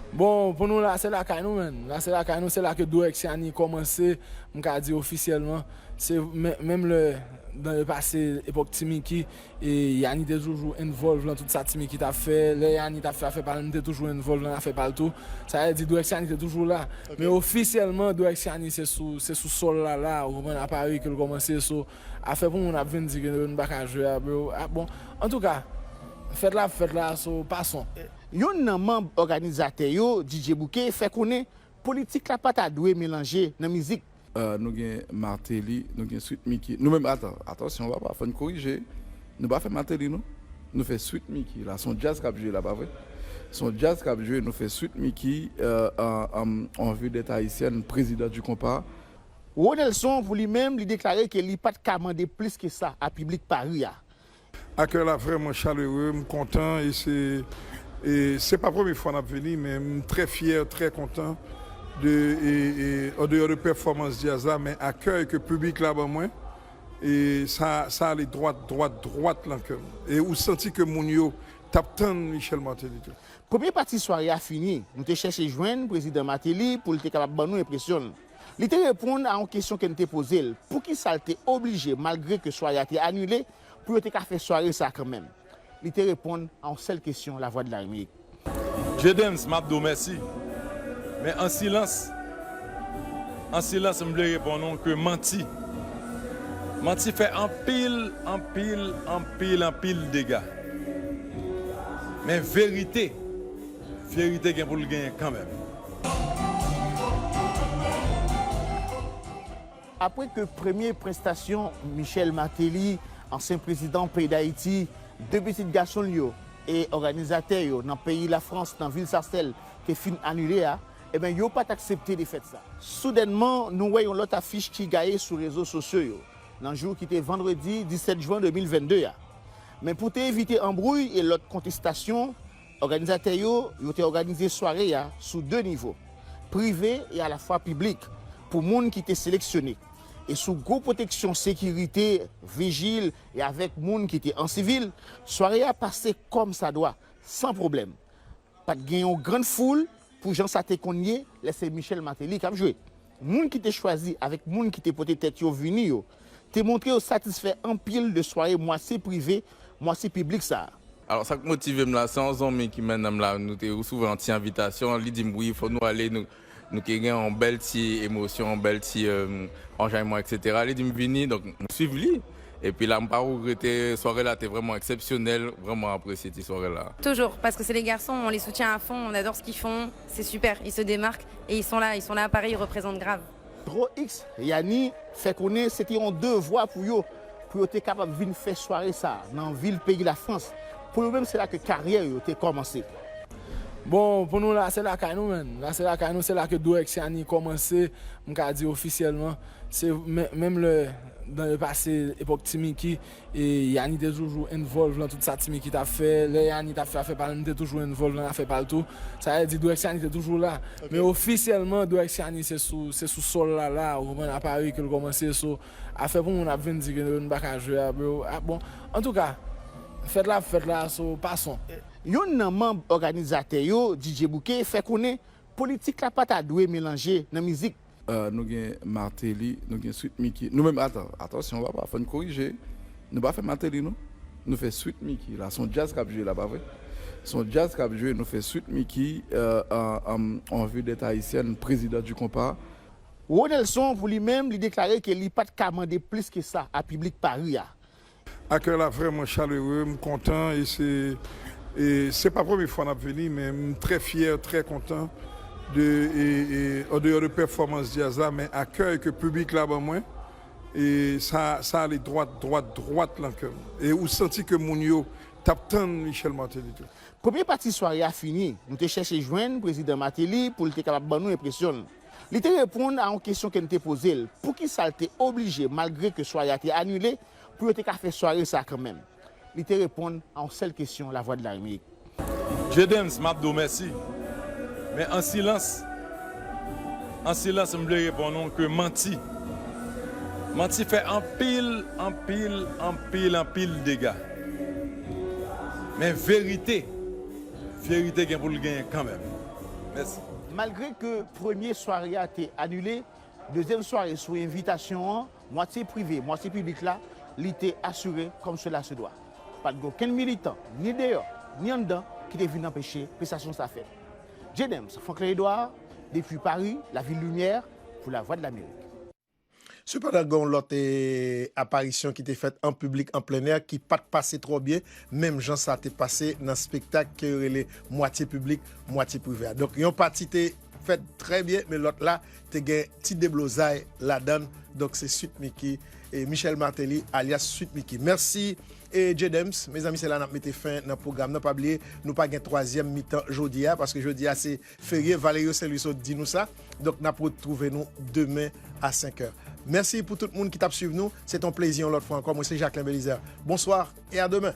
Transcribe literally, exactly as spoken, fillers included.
Bon, pou nou la, se lakay nou, menn. La, se lakay nou, se la ke Dorex Yani kòmanse, m ka di ofisyèlman. Se men- menm lè, dan le pase, epòk Ti Miki, e Yani te toujou involve lan tout sa Ti Miki t ap fè. Lè Yani t ap fè afè pa l, m te toujou involve lan afè pa l tou. Sa vle di Dorex Yani te toujou la. Men ofisyèlman, Dorex Yani se sou, se sou sòl la, la, ou konprann, a Pari ke l kòmanse, so, afè pou moun ap vin di ke nou pa ka jwe a, bro. Ah, bon, antouka, fèt la ap fèt la, so, pason. Youn nan manm òganizatè yo, D J Bouquet, fè konnen politik la pa ta dwe melanje nan mizik. Euh, nou gen Martelly, nou gen Sweet Micky. Nou menm, atan, atansyon, papa, fò n korije. Nou pa fè Martelly, non. Nou fè Sweet Micky. La, se yon djaz k ap jwe la, pa vre? Se yon djaz k ap jwe, nou fè Sweet Micky, euh, en, en, en vue d'être haïtienne, président du compas. Ronelson, pou li menm, li deklare ke li pa t ka mande plis ke sa a piblik Pari a. Akèy la vrèman chalere, m kontan e se, e se pa premye fwa n ap vini, men m trè fyè, trè kontan de, e, e, an deyò de pèfòmans djaz la, men akèy ke piblik la ban mwen, e sa, sa ale dwat, dwat, dwat lan kè m. E ou santi ke moun yo t ap tann Michel Martelly tou. Premye pati sware a fini, nou te chèche jwenn Prezidan Martelly pou l te kapab ban nou enpresyon l. Li te reponn a yon kesyon ke n te poze l, poukisa l te oblije, malgre ke sware a te anile, pou yo te ka fè sware sa a kanmenm. Li te reponn a yon sèl kesyon Lavwadlamerik. J-Dems, m ap di w mèsi. Men an silans, an silans, m vle reponn ou ke manti. Manti fè anpil, anpil, anpil, anpil dega. Men verite, verite gen pou l genyen kanmenm. Apre ke premye prestasyon Michel Martelly, ansyen prezidan peyi Dayiti, de pitit gason l yo e òganizatè yo nan peyi Lafrans, nan vil Sarcelles, te fin anile a, ebyen, yo pa t aksepte defèt sa. Soudènman, nou wè yon lòt afich ki gaye sou rezo sosyo yo, nan jou ki te vandredi disèt jwen de mil vennde a. Men pou te evite anbrouy e lòt kontestasyon, òganizatè yo, yo te òganize sware a sou de nivo, prive e alafwa piblik, pou moun ki te seleksyone. E sou gwo pwoteksyon sekirite, vijil e avèk moun ki te an sivil, sware a pase kòmsadwa, san pwoblèm. Pa t gen yon grann foul pou jan sa te konn ye lè se Michel Martelly k ap jwe. Moun ki te chwazi avèk moun ki te pote tèt yo vini yo te montre yo satisfè anpil de sware mwatye prive, mwatye piblik sa a. Alò, sa k motive m la, se yon zanmi ki mennen m la, nou te resevwa yon ti envitasyon, li di m, "Wi, fò nou ale, nou, nou te gen yon bèl ti emosyon, yon bèl ti, euh, anjayman, et cetera." Li di m vini, donk, m swiv li. Epi la, m pa regrete, sware la te vrèman eksepsyonèl, vrèman apresye ti sware la. Toujours, parce que c'est les garçons, on les soutient à fond, on adore ce qu'ils font, c'est super, ils se démarquent et ils sont là, ils sont là à Paris, ils représentent grave. Tro X, Yani, fè konnen se te yon devwa pou yo, pou yo te kapab vin fè sware sa a nan vil peyi Lafrans. Pou yo menm, se la ke karyè yo te kòmanse. Bon, pou nou la, se lakay nou, menn. La, se lakay nou, se la ke Dorex Yani kòmanse, m ka di ofisyèlman. Se men- menm lè, dan le pase, epòk Ti Miki, e Yani te toujou involve lan tout sa Ti Miki t ap fè. Lè Yani t ap fè afè pa l, m te toujou involve lan afè pa l tou. Sa vle di, Dorex Yani te toujou la. Men ofisyèlman, Dorex Yani se sou, se sou sòl la, la, ou konprann, a Pari ke l kòmanse. So, afè pou moun ap vin di ke nou pa ka jwe a, bro. Ah, bon, antouka, fèt la ap fèt la, so, pason. Youn nan manm òganizatè yo, D J Bouquet, fè konnen politik la pa ta dwe melanje nan mizik. Euh, nou gen Martelly, nou gen Sweet Micky. Nou menm, atan, atansyon, papa, fò n korije. Nou pa fè Martelly, non. Nou fè Sweet Micky. La, se yon djaz k ap jwe la, pa vre? Se yon djaz k ap jwe, nou fè Sweet Micky, euh, en, en, en vue d'être haïtienne, président du compas. Ronelson, pou li menm, li deklare ke li pa t ka mande plis ke sa a piblik Pari a. Akèy la vrèman chalere, m kontan e se, e se pa premye fwa n ap vini, men m trè fyè, trè kontan de, e, e, an deyò de pèfòmans djaz la, men akèy ke piblik la ban mwen, e sa, sa ale dwat, dwat, dwat lan kè m. E ou santi ke moun yo t ap tann Michel Martelly tou. Premye pati sware a fini, nou te chèche jwenn Prezidan Martelly pou l te kapab ban nou enpresyon l. Li te reponn a yon kesyon ke n te poze l, poukisa l te oblije, malgre ke sware a te anile, pou yo te ka fè sware sa a kanmenm. Li te reponn a yon sèl kesyon Lavwadlamerik. J-Dems, m ap di w mèsi. Men an silans, an silans, m vle reponn ou ke manti. Manti fè anpil, anpil, anpil, anpil dega. Men verite, verite gen pou l genyen kanmenm. Malgre ke premye sware a te anile, dezyèm sware sou envitasyon an, mwatye prive, mwatye piblik la, li te asire kòm sela se dwa. Pa t gen okenn militan, ni deyò, ni anndan, ki te vin anpeche prestasyon sa fèt. Jedems, Franklin Edouard, depi Paris, la ville lumière, pour la Voix de l'Amérique. Sepandan, gen yon lòt eh, aparisyon ki te fèt an piblik an plen è ki pa t pase twò byen, menm jan sa te pase nan spektak ke yo rele mwatye piblik, mwatye prive a. Donk, yon pati te fèt trè byen, men lòt la te gen ti deblozay ladan l. Donk, se Sweet Micky, eh, Michel Martelly, alyas Sweet Micky. Mèsi, eh, Jedems. Mezanmi, se la n ap mete fen nan pwogram nan. Pa bliye, nou pa gen twazyèm mitan jodi a, paske jodi a se ferye. Valerio Saint Louis di nou sa. Donk, n ap retwouve nou demen a senk è. Mèsi pou tout moun ki t ap swiv nou. Se t on plezi yon lòt fwa ankò. Mwen se Jacquelin Belizaire. Bonsoir et à demain.